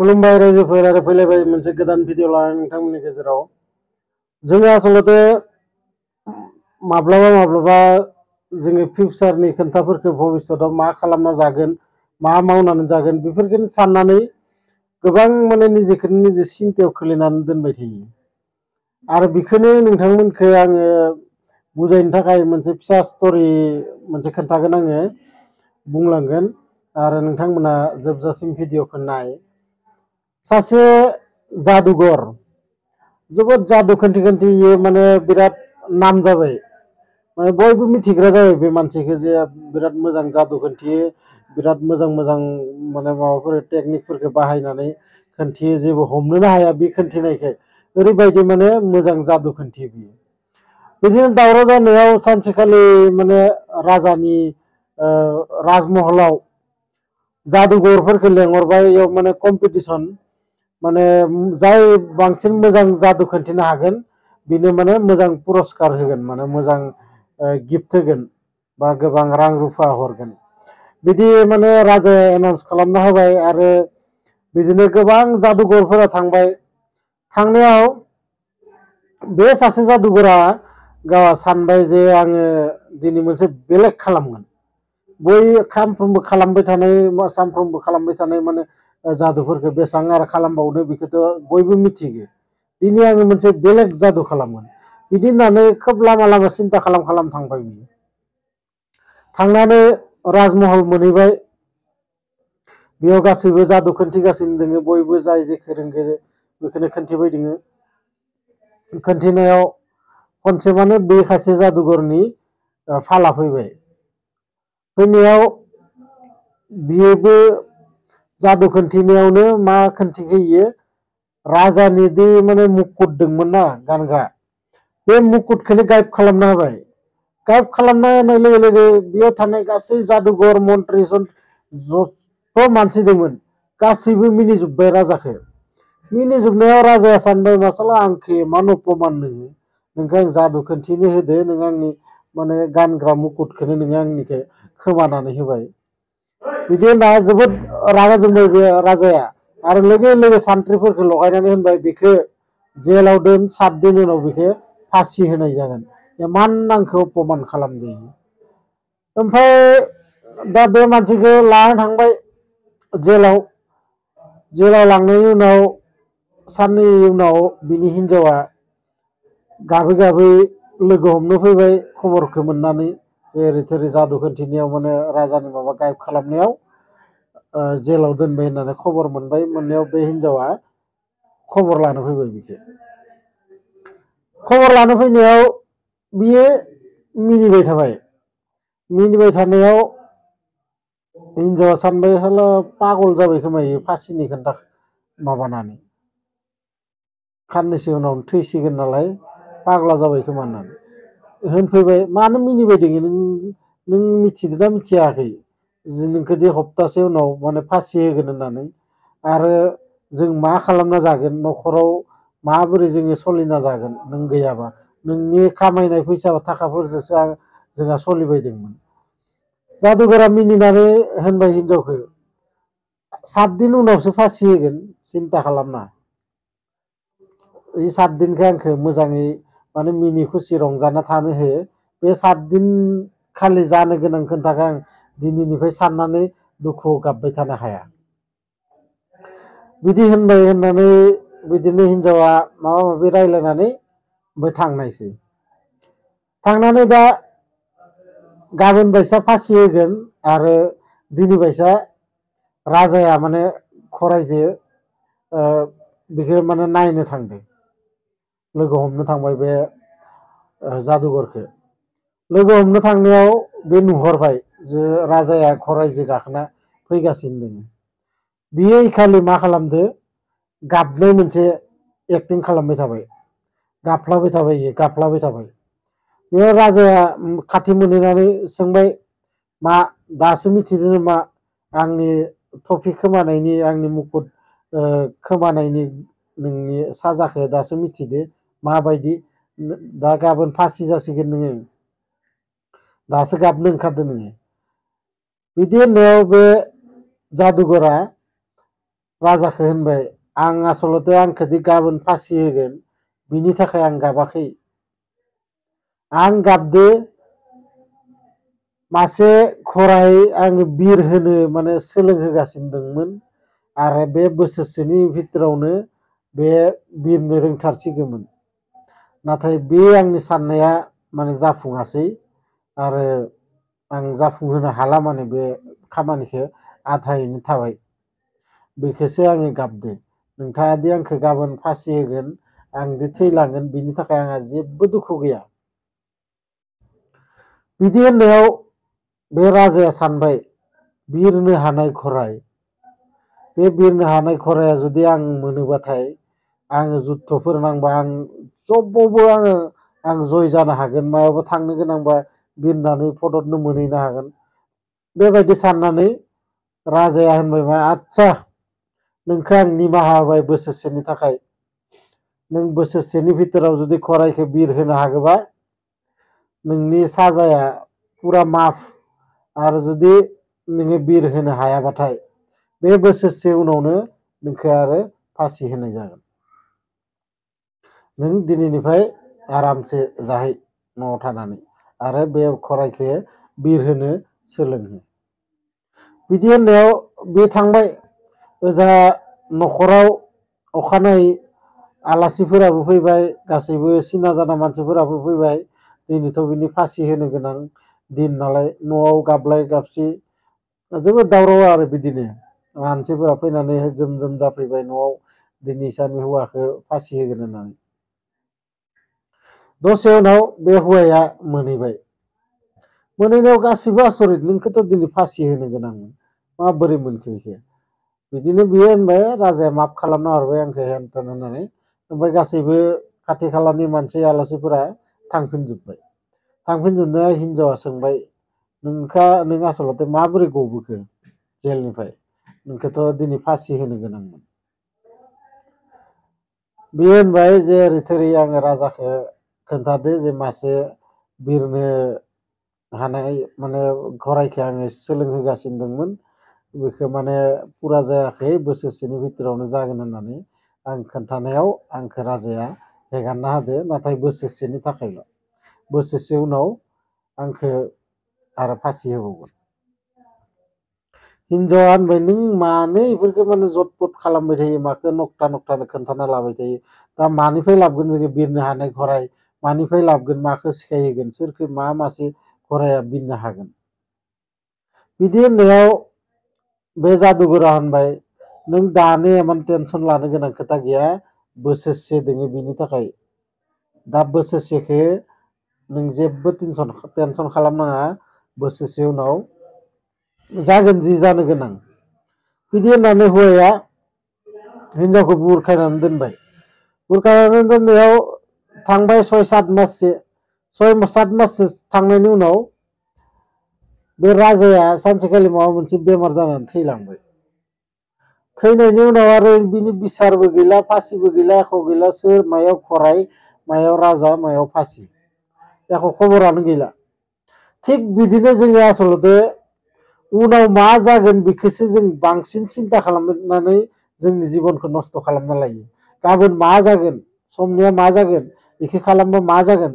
खुलुमबाय रायजोफोर आरो फैलायबाय मोनसे गोदान भिडिअ लानानै नोंथांमोननि गेजेराव जोङो आसलते माब्लाबा जोङो फिउचारनि खोन्थाफोरखौ भबिष्यतआव मा खालामना जागोन मा मावनानै जागोन बेफोरखौनो साननानै गोबां माने निजेखौनो निजे सिन्तायाव खोलैनानै दोनबाय थायो आरो बेखौनो नोंथांमोनखौ आङो बुजायनो थाखाय मोनसे फिसा स्ट'रि मोनसे खोन्थागोन आङो बुंलांगोन आरो नोंथांमोना जोबजासिम भिडिअखौ नाय सासे जादुगर जोबोद जादु खोन्थि माने बिराद नाम जाबाय माने बयबो मिथिग्रा जाबाय बे मानसिखौ जे बिराद मोजां जादु खोन्थियो बिराद मोजां माने माबाफोर टेकनिकफोरखौ बाहायनानै खोन्थियो जेबो हमनोनो हाया बे खोन्थिनायखौ ओरैबायदि माने मोजां जादु खोन्थियो बियो बिदिनो दावराव जानायाव सानसेखालि माने राजानि राजमहलाव जादुगरफोरखौ लेंहरबाय इयाव माने कम्पिटिसन माने जाय बांसिन मोजां जादु खोन्थिनो हागोन बिनो माने मोजां पुरस्कार होगोन माने मोजां गिफ्ट होगोन बा गोबां रां रुफा हरगोन बिदि माने राजाया एनाउन्स खालामना होबाय आरो बिदिनो गोबां जादुगरफोरा थांबाय थांनायाव बे सासे जादुगरा गावहा सानबाय जे आङो दिनै मोनसे बेलेग खालामगोन सानफ्रोमबो खालामबाय थानाय माने जादुफोरखौ बेसेबां आरो खालामबावनो बेखौथ' बयबो मिथिगौ दिनै आङो मोनसे बेलेग जादु खालामगोन बिदि होननानै खोब लामा सिन्था खालाम थांबाय बियो थांनानै राजमहल मोनहैबाय बेयाव गासैबो जादु खोन्थिगासिनो दङ बयबो जाय जेखौ रोंगो बेखौनो खोन्थिबाय दङ खोन्थिनायाव खनसे माने बे सासे जादुगरनि फाला फैबाय फैनायाव बियोबो जादु खोन्थिनायावनो मा खोन्थिखो राजानि दि माने मुकुट दंमोन ना गानग्रा बे मुकुटखौनो गायब खालामना होबाय गायब खालामना होनाय लोगो लोगो बेयाव थानाय गासै जादुगर मन्त्रि जथ' मानसि दंमोन गासैबो मिनिजोब्बाय राजाखौ मिनिजोबनायाव राजाया सानबाय मासाला आंखौ इमान अपमान नोंखौ आं जादु खोन्थिनो होदो नों आंनि माने गानग्रा मुकुटखौनो नोङो आंनिखौ खोमानानै होबाय बिदि होनना जोबोद रागा जोंबाय बे राजाया आरो लोगो लोगो सान्थ्रिफोरखौ लगायनानै होनबाय बेखौ जेलाव दोन 7 दिन उनाव बेखौ फासि होनाय जागोन इमान आंखौ अपमान खालामदों ओमफ्राय दा बे मानसिखौ लाना थांबाय जेलाव लांनायनि उनाव साननै उनाव बिनि हिन्जावा गाबै लोगो हमनो फैबाय खबरखौ मोननानै ओरै थोरै जादु खोन्थिनायाव माने राजानि माबा गायब खालामनायाव जेलाव दोनबाय होननानै खबर मोनबाय मोननायाव बे हिन्जावा खबर लानो फैबाय बिखौ खबर लानो फैनायाव बियो मिनिबाय थानायाव हिन्जावा सानबाय हाला पागल जाबाय खोमायो फासिनि खोन्था माबानानै साननैसो उनाव थैसिगोन नालाय पागला जाबाय खोमा होननानै होनफैबाय मानो मिनिबाय दङ नों मिथिदोंना मिथियाखै नोंखौ दि हप्तासे उनाव माने फासि होगोन होननानै आरो जों मा खालामना जागोन न'खराव माबोरै जोङो सोलिना जागोन नों गैयाबा नोंनि खामायनाय फैसा थाखाफोरजोंसो जोंहा सोलिबायदोंमोन जादुगरा मिनिनानै होनबाय हिन्जावखौ 7 दिन उनावसो फासि होगोन सिन्था खालामना 7 दिनखौ आंखौ मोजाङै माने मिनि खुसि रंजाना थानो हो बे 7 दिन खालि जानो गोनां खोन्थाखौ आं दिनैनिफ्राय साननानै दुखुआव गाबबाय थानो हाया बिदि होननानै बिदिनो हिन्जावा माबा माबि रायज्लायनानै ओमफ्राय थांनानै दा गाबोन बायसा फासि होगोन आरो दिनै बायसा राजाया माने खरायजो बेखौ माने नायनो थांदों लोगो हमनो थांबाय बे जादुगरखौ लोगो हमनो थांनायाव बे नुहरबाय जे राजाया खरायजो गाखोना फैगासिनो दङ बियो इखालि मा खालामदो गाबनाय मोनसे एक्टिं खालामबाय थाबाय गाफ्लाबाय थाबाय बे राजाया खाथि मोनहैनानै सोंबाय मा दासो मिथिदों नामा आंनि टफि खोमानायनि आंनि मुकुट खोमानायनि नोंनि साजाखौ दासो मिथिदो माबायदि दा गाबोन फासि जासिगोन नोङो दासो गाबनो ओंखारदों नोङो बिदि होननायाव बे जादुगरा राजाखौ होनबाय आं आसलते आंखौदि गाबोन फासि होगोन बिनि थाखाय आं गाबाखै। आं गाबदो मासे खराय आङो बिर होनो माने सोलोंहोगासिनो दंमोन आरो बे बोसोरसेनि भितरावनो बे बिरनो रोंथारसिगौमोन। नाथाय बे आंनि साननाया माने जाफुङासै आरो आं जाफुंहोनो हाला माने बे खामानिखौ आधायैनो थाबाय। बेखौसो आङो गाबदो नोंथाङा दि आंखौ गाबोन फासि होगोन आं दि थैलांगोन बिनि थाखाय आंहा जेबो दुखु गैया। बिदि होननायाव बे राजाया सानबाय बिरनो हानाय खराय, बे बिरनो हानाय खराया जुदि आं मोनोबाथाय आङो जुद्धफोर नांबा आं जबावबो आं जय जानो हागोन, मायावबा थांनो गोनांबा बिरनानै फददनो मोनहैनो हागोन। बेबायदि साननानै राजाया होनबाय मा आदसा नोंखौ आं निमाहा होबाय बोसोरसेनि थाखाय, नों बोसोरसेनि भितराव जुदि खरायखौ बिर होनो हागोबा नोंनि साजाया पुरा माफ, आरो जुदि नोङो बिर होनो हायाबाथाय बे बोसोरसे उनावनो नोंखौ आरो फासि होनाय जागोन। नों दिनैनिफ्राय आरामसे जाहै न'आव थानानै आरो बे खरायखौ बिरहोनो सोलोंहो। बिदि होननायाव बे थांबाय। ओजा न'खराव अखानायै आलासिफोराबो फैबाय, गासैबो सिना जाना मानसिफोराबो फैबाय। दिनैथ' बिनि फासि होनो गोनां दिन नालाय न'आव गाबलाय गाबसि जोबोद दावराव आरो बिदिनो मानसिफोरा फैनानै जोम जोम जाफैबाय न'आव दिनै इसानि हौवाखौ फासि होगोन होननानै। दसे उनाव बे हौवाया मोनहैबाय। मोनहैनायाव गासैबो आसरित नोंखौथ' दिनै फासि होनो गोनांमोन माबोरै मोनखो बेखौ। बिदिनो बियो होनबाय राजाया माफ खालामना हरबाय आंखौ हेन तेन होननानै। ओमफ्राय गासैबो खाथि खालानि मानसि आलासिफोरा थांफिनजोब्बाय। थांफिनजोबनाया हिनजावा सोंबाय नों आसलते माबोरै गबोखो जेलनिफ्राय, नोंखौथ' दिनै फासि होनो गोनांमोन। बियो होनबाय जे ओरै थोरै आङो राजाखौ खोन्थादो जे मासे बिरनो हानाय माने गरायखौ आङो सोलोंहोगासिनो दंमोन, बेखौ माने पुरा जायाखै बोसोरसेनि भितरावनो जागोन होननानै आं खोन्थानायाव आंखौ राजाया हेगारना होदो, नाथाय बोसोरसेनि थाखायल', बोसोरसे उनाव आंखौ आरो फासि होबावगोन। हिनजावा होनबाय नों मानो बेफोरखौ माने जथपट खालामबाय थायो, माखौ नक्टा नक्टानो खोन्थाना लाबाय थायो, दा मानिफ्राय लाबोगोन जोङो बिरनो हानाय गराय, मानिफ्राय लाबोगोन, माखौ सिखायहोगोन, सोरखौ मा मासे गराया बिरनो हागोन। बिदि होननायाव बे जादुगरा होनबाय नों दानो इमान टेनसन लानो गोनां खोथा गैया, बोसोरसे दोङो बिनि थाखाय, दा बोसोरसेखौ नों जेबो टेनसन खालामनाङा, बोसोरसे उनाव जागोन जि जानो गोनां। बिदि होननानै हौवाया हिनजावखौ बुरखायनानै दोनबाय। बुरखायनानै दोननायाव थांबाय 6-7 माससो, 6-7 माससो थांनायनि उनाव बे राजाया सानसेखालि माबा मोनसे बेमार जानानै थैलांबाय। थैनायनि उनाव आरो बिनि बिसारबो गैला, फासिबो गैला, एख' गैला, सोर मायाव खराय, मायाव राजा, मायाव फासि, एख' खबरानो गैला। थिग बिदिनो जोङो आसलते उनाव मा जागोन बेखौसो जों बांसिन सिन्था खालामनानै जोंनि जिबनखौ नस्थ' खालामना लायो। गाबोन मा जागोन, समनिया मा जागोन, बेखौ खालामबा मा जागोन,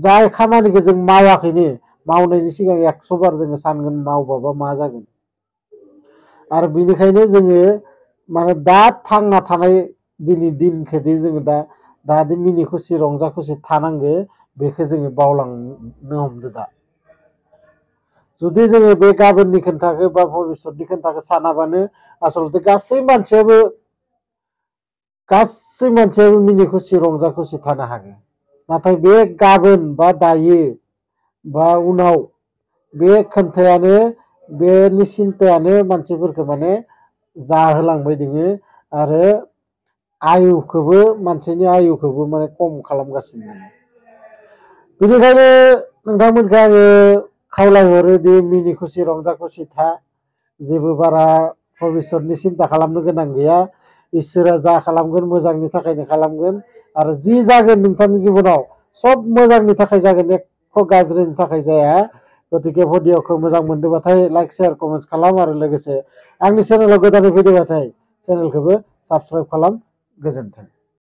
जाय खामानिखौ जों मावाखैनो मावनायनि सिगां 100 बार जोङो सानगोन मावबाबा मा जागोन। आरो बिनिखायनो जोङो माने दा थांना थानाय दिनै दिनखौदि जोङो दा मिनि खुसि रंजा खुसि थानांगो, बेखौ जोङो बावलांनो हमदो दा। जुदि जोङो बे गाबोननि खोन्थाखौ बा भबिसतनि खोन्थाखौ सानाबानो आसलते गासै मानसियाबो मिनि खुसि रंजा खुसि थानो हागोन। नाथाय बे गाबोन बा दायो बा उनाव बे खोन्थायानो बेनि सिन्थायानो मानसिफोरखौ माने जाहोलांबाय दोङो आरो आयुखौबो मानसिनि आयुखौबो माने खम खालामगासिनो दङ। बेनिखायनो नोंथांमोनखौ आङो खावलायहरो दि मिनि खुसि रंजा खुसि था, जेबो बारा भबिसतनि सिन्था खालामनो गोनां गैया। इसोरा जा खालामगोन मोजांनि थाखायनो खालामगोन आरो जि जागोन नोंथांनि जिबनाव सब मोजांनि थाखाय जागोन, एख' गाज्रिनि थाखाय जाया। गतिके भिडिअखौ मोजां मोनदोंबाथाय लाइक शेयार कमेन्ट्स खालाम आरो लोगोसे आंनि चेनेलाव गोदानै फैदोंबाथाय चेनेलखौबो साबस्क्राइब खालाम। गोजोन्थों।